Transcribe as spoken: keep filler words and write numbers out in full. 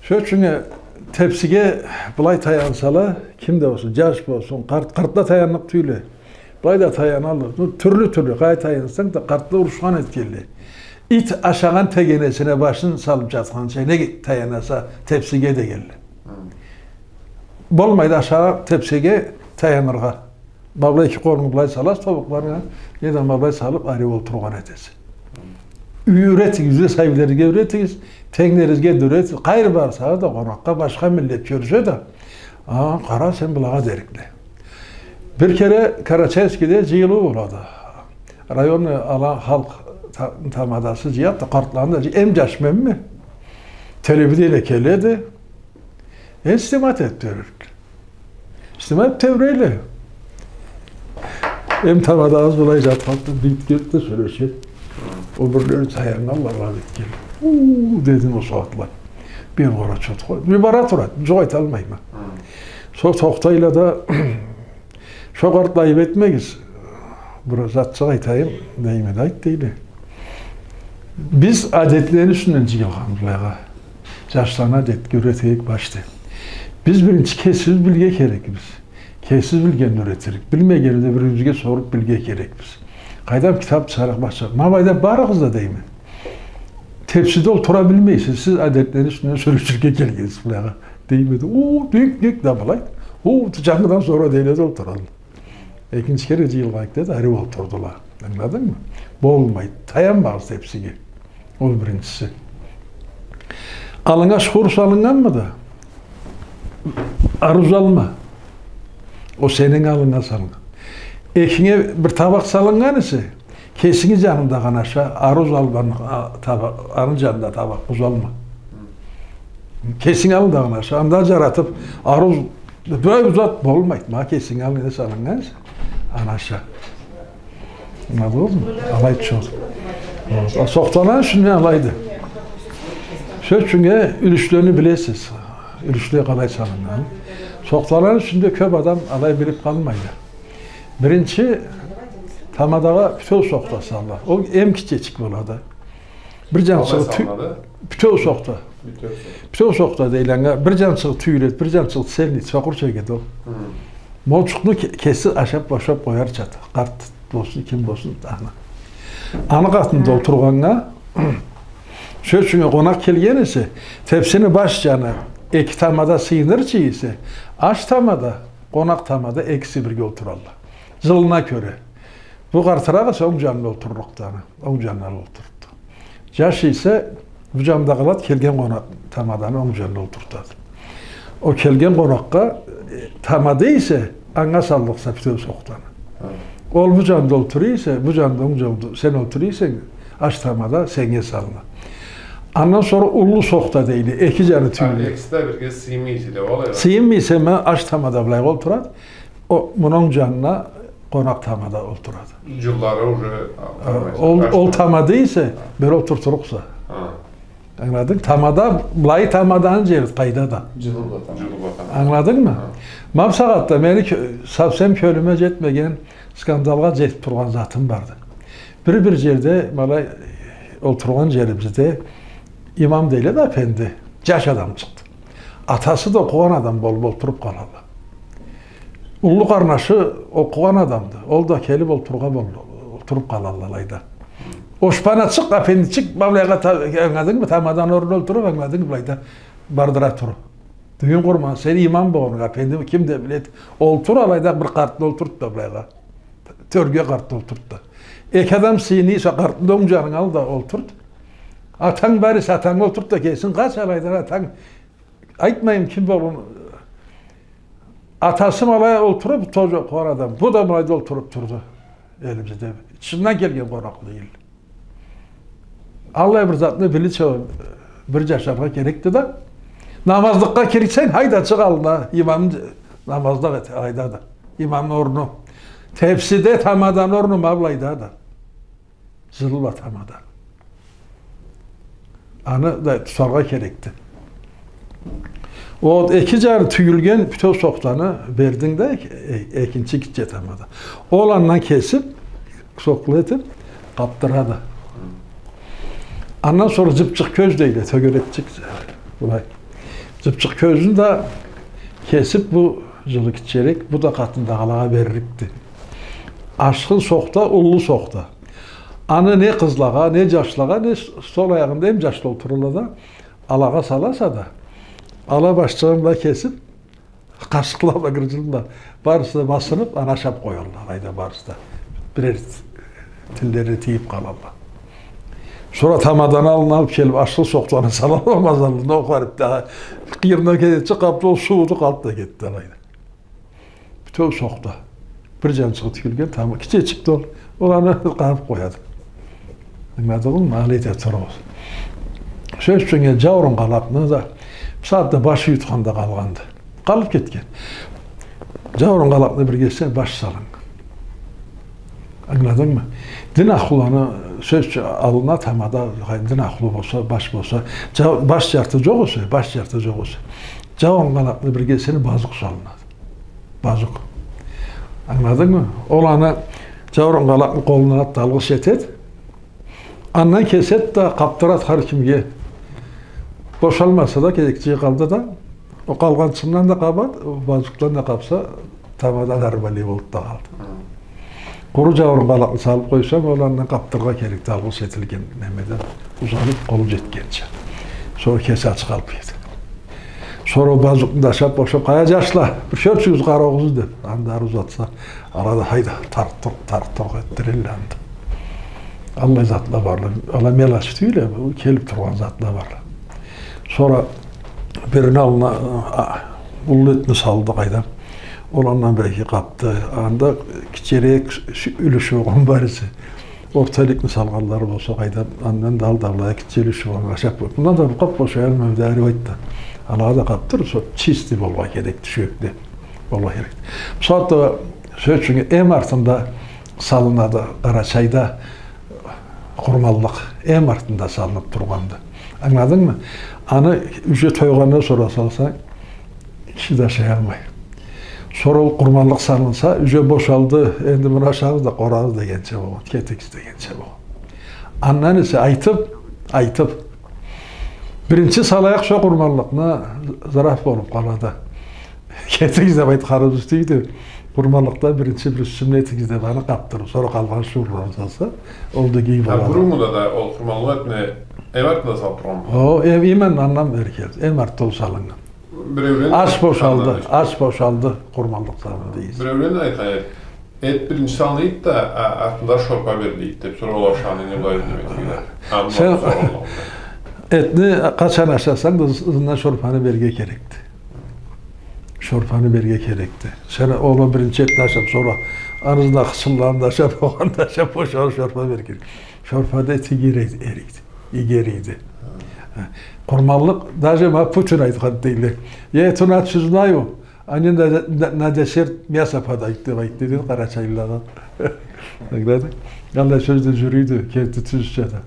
Сёз ючюн, тепсиге былай таянсала, ким да болсун, джаш болсун, къарт, къартла таянныкъ тюйюлле. Былай да таянала. Ну, тюрлю-тюрлю, къайда таянсанг да, къартла урушхан этгенле. Ит ашагъан тегенесине башын салып джатханча, не таянаса, тепсиге дегенле. Хы. Болмайды ашагъан тепсиге таяныргъа. Ма былай эки къолунгу былай саласа тобукъларынга, неда ма былай салып, ариу олтургъан этесе. Юйретигиз, юйде сабийлеригизге юйретигиз, тенглеригизге да юйретигиз. Къайры барсагъыз да къонакъгъа, башха миллет кёрсе да, а, къара, сен былагъа дерикле. Бир кере Карачаевскийде джыйылыу болады. Районный ала халкъ та-, тамадасы джыяды да, къартланы да джый-, эм джаш менме. Телевидение келеди. Э, снимать этип тебрейик. Снимать тебрейле. Эм тамадагъыз былай джатхан, бир ит келди да сёлешеди. Ол бирлери таяннгалла, алай этген. Уу, дедим ол сагъатлай. Бир къара чот къой. Бир бара турады. Джукъ айталмайма. Хы. Сора тохтайла да, шо къартла, айып этмегиз. Бир затчыкъ айтайым, дейме да, айт, дейле. Биз адетлени юсюнден джыйылгъанбыз былайгъа. Джашланы адетге юйретейик башда. Биз биринчи кесибиз билирге керекбиз. Кесибиз билгенни юйретирик. Билмегенни да бир-бирибизге соруп билирге керекбиз. Къайдам, китап чыгъарыкъ, башха. Ма былайда барыгъыз да, дейме. Тепсиде олтура билмейсиз, сиз адетлени юсюнден сёлеширге келгенсиз былайгъа. Дейме да, о, дюк, дюк да былай. О, джангыдан сора дейле да олтуралла. Экинчи кере джыйылгъан кюнде да ариу олтурдула. Ангыладынгмы? Болмайды. Таянмагъыз тепсиге. Ол биринчиси. Аллынга шхур салыннганмыды? Ариу салма. Ол сени аллынга салыннган. Экинге бир табакъ салыннган эсе, кесинги джанында къана аша, ариу салма, а, табакъ, аны джанында табакъ узалма. Кесинги аллында къана аша, анда джаратып, ариу, былай узат, болмайды. Ма кесинги аллынга салыннган эсе, аны аша. Ангыладыгъызмы? Алайды шо. А, сохталаны юсюнде алайды. Сёз ючюн, юлюшлени билесиз. Юлюшле къалай салыннган. Сохталаны юсюнде кёп адам алай билип къалмайды. Биринчи тамадагъа бютеу сохта салынады. Ол эм кичичик болады. Бир джанчыгъы тю-, бютеу сохта. Бютеу сохта. Бютеу сохта дейле анга. Бир джанчыгъы тюйюледи, бир джанчыгъы цельный, чокъурча кетеди ол. Хы. Молчукъну ке-, кеси ашап, бошап къоярчады. Къарт болсун, ким болсун, аны. Аны къатында олтургъаннга, сёз ючюн, къонакъ келген эсе, тепсини баш джаны эки тамада сыйынырча эсе, аш тамада, къонакъ тамада экиси бирге олтуралла. Джылына кёре. Бу къартыракъ эсе онг джанына олтурлукъду аны. Онг джанына олтурурду. Джаш эсе бу джанда къалады, келген къонакъ тамаданы онг джанына олтуртады. Ол келген къонакъгъа, э, тамада эсе, анга саллыкъса бютеу сохтаны. Хы. Ол бу джанда олтура эсе, бу джанда онг джанда сен олтура эсенг, аш тамада сеннге салына. Андан сора уллу сохта дейле, эки джаны тюйюлю. Экиси да бирге сыймай эсе да, алай. Сыймай эсе, ма аш тамада былайгъа олтурады. Ол, муну онг джанына къонакъ тамада олтурады. Джыллары уже, а, ол, ол тамада эсе, бери олтуртурукъса. Хы. Ангыладынг? Тамада, былай тамаданы джери къайда да. Джылы бла тамада. Джылы бла тамада. Ангыладынгмы? Хы. Ма бусагъатда мени кё-, совсем кёлюме джетмеген, скандалгъа джетип тургъан затым барды. Бир-бир джерде, ма былай олтургъан джерибизде имам дейле да, апенди, джаш адамчыкъды. Атасы да окъугъан адам болуп олтуруп къалалла. Уллу къарнашы окъугъан адамды. Ол да келип олтурургъа болду. Олтуруп къалалла алайда. Ошпанчыкъ, апендичик, ма былайгъа та-, ангыладынгмы? Тамаданы орнуна олтуруп, ангыладынгмы, былайда бардыра туруп. Дюйюн къурман, сен имам болгъанынга, апенди, ким да биледи. Олтур алайда, бир къартны олтурт да былайгъа. Тёрге къартны олтурт да. Эки адам сыйына эсе, къартны да онг джанына ал да олтурт. Атанг бар эсе, атангы олтурт да, кесинг къач алайдан, атанг Айтмайым ким болгъан. Атасы ма алай олтуруп, тоже къур адам. Бу да ма алайда олтуруп турду. Элибизде. Тышындан келген къонакъ дегил. Аллай бир затны билирча бир джашаргъа керекди да. Намазлыкъгъа кирсенг, хайда, чыкъ аллына. Имамны намазлыкъ эт, хайда да. Имамны орну. Тепсиде тамаданы орну ма былайда да. Джылы бла тамада. Аны да тутаргъа керекди. Ол эки джары тюйюлген бютеу сохтаны бердинг да, э-, экинчи гитче тамада. Ол андан кесиб, сокъла этиб, къабдырады. Андан сора джыбчыкъ кёз дейле, тёгерекчик, былай. Джыбчыкъ кёзню да кесиб, бу джылы гитчерек, бу да къатындагъылагъа берликди. Ашхын сохта, уллу сохта. Аны не къызлагъа, не джашлагъа, не с-, сол аягъында эм джашла олтуралла да, алагъа саласа да, ала башчыгъын да кесиб, къашыкъла бла, гырджын бла, барысы да басыныб, аны ашаб къоялла, алайда барысы да. Бирер тиллерине тийиб къалалла. Сора тамаданы аллына алыб келиб, ашхын сохтаны салалла мазаллыгъына, ол харип да къыйырына келгинчи къабды, ол сууду, къалды да кетди алайда. Бютеу сохта. Бир джанчыгъы тюйюлген тамада, гитчечикди ол. Ол аны къабыб къояды. Ангыладынгмы? Алай эте туругъуз. Сёз ючюн, джауурун къалакъны да, бусагъатда баш юйютхенде къалгъанды. Къалыб кетген. Джауурун къалакъны биргесине баш салыннган. Ангыладынгмы? Дин ахлуланы, сёз ючюн, аллына тамада, дин ахлу болса, баш болса, джа-, баш джарты джокъ эсе, баш джарты джокъ эсе, джауурун къалакъны биргесине базукъ салынады. Базукъ. Ангыладынгмы? Ол аны джауурун къалакъны къолуна алады да, алгъыш этеди. Андан кеседи да, къабдырады хар кимге. Бошалмаса да, кезекчиге къалды да, ол къалгъанчыгъындан да къабады, ол базукъдан да къабса, тамада нормальный болуб да къалды. Хы. Къуру джауурун къалакъны салыб къойсанг, ол андан къабдырыргъа керекди, алгъыш этилген немеден узалыб, къолу джетгенча. Сора кеси ач къалыб кетеди. Сора ол базукъну да ашаб бошаб, къая, джашла, бир сёртюгюз, къарагъыз, деб, аны да ары узатса, ала да хайда, таркъ-туркъ, таркъ-туркъ этдирелле анда. Аллай затла барла. Ала мелочь тюйюл, бу келиб тургъан затла барла. Сора бирини аллына, а, уллу этни салды, къайдам. Ол андан бир-эки къабды. Анда гитчерек с-, с-, юлюшю болгъан бар эсе. Орта иликни салгъанлары болса, къайдам, андан да алды, аллай гитче юлюшю болгъан, ашаб къой. Мындан да бир къаб бошаялмай, да, ривайда. Алагъа да къабдыр, сора чистый болургъа керекди, тюшекли болургъа керекди. Бусагъатда, сёз ючюн, эм артында салынады Къарачайда къурманлыкъ, эм артында салыныб тургъанды. Ангыладынгмы? Аны уже тойгъандан сора салсанг, киши да ашаялмай. Сора ол къурманлыкъ салынса, уже бошалды, энди муну ашагъыз да къорагъыз дегенча болгъан, кетигиз дегенча болгъан. Андан эсе айтыб, айтыб, биринчи салайыкъ шо къурманлыкъны, зыраф болуб къалады. Кетигиз деб айтханыбыз тюйюлдю. Къурманлыкъда биринчи бир юсюн этигиз деб аны къабдырыб, сора къалгъан шуурларын салса, ол да гей болады. Буруннгула да ол къурманлыкъ этни эм артында салыб тургъанмы? О, эм, эм андан бери келди. Эм артда ол салыннган. Биреулен... Аш бошалды, аш бошалды, къурманлыкъ салынды дейсиз. Биреулен айтхан эди. Эт биринчи салынады да, а-, артында шорпа бериледи деб, сора ол ашагъандан былай неме этеди. Сен этни къачан ашасанг да, ызындан шорпаны берирге керекди. Шорпаны берирге керекди. Сен ол биринчи этни ашаб, сора аны ызындан хычынланы да ашаб, огъаны да ашаб, бошалыб шорпа берирге керекди. Шорпа да эт игерийди, эрийди, игерийди. Къурманлыкъ, даже ма Путин айтхан дейле. Я эту нацию знаю, они на, на, на десерт мясо подают деб айтды, деди, къарачайлылагъа. Ангыладынг? Аллай сёз да джюрюйдю, керти тюзча да.